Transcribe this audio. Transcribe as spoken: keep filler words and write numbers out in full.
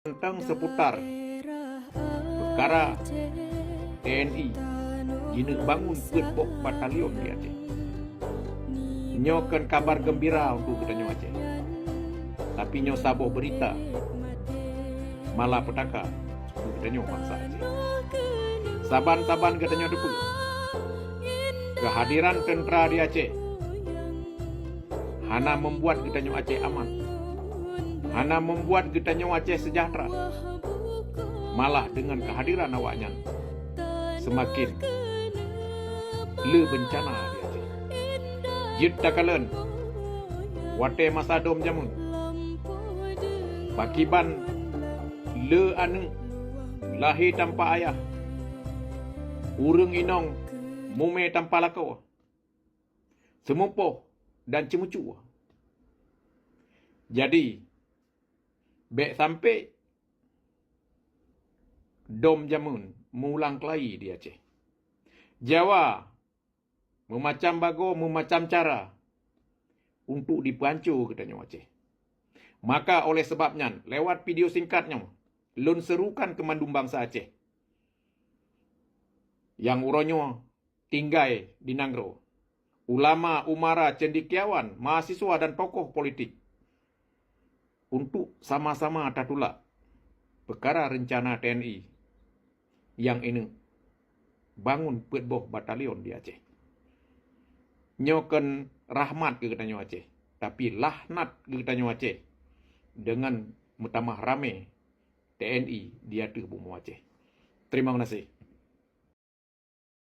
Teuntang seuputar peukara T N I jineuk bangun peuet boh batalion di Aceh. Nyoe kon kabar geumbira untuk geutanyoe Aceh. Tapi nyoe saboh beurita malapetaka untuk geutanyoe bansa Aceh. Saban-saban geutanyoe teupeue, keuhadiran teuntra di Aceh hana membuat geutanyoe Aceh aman, hana membuat geutanyoe Aceh sejahtera. Malah deungon keuhadiran awaknyan, seumaken le beuncana di Aceh. Jeuet takalon, watée masa dom jameun, pakiban le aneuëk lahé tanpa ayah, ureuëng inong mumé tanpa lakoe, seumupoh dan ceumucue. Jadi, bék sampoe dom jameun meulang keulayi di Aceh. Jawa meumacam bagoe, meumacam cara untuk jipeuhanco geutanyoe Aceh. Maka oleh sabab nyan, lewat video singkat nyoe, lôn seurukan keu mandum bansa Aceh nyang uroe nyoe tinggai di nanggroe, ulama, umara, cendekiawan, mahasiswa dan tokoh politik, untuk sama-sama tatulak peukara reuncana T N I nyang ineuëk bangun peuet boh batalion di Aceh. Nyoe kon rahmat keu geutanyoe Aceh, tapi laknat keu geutanyoe Aceh deungon meutamah ramé T N I di ateueh bumoe Aceh. Terima kasih.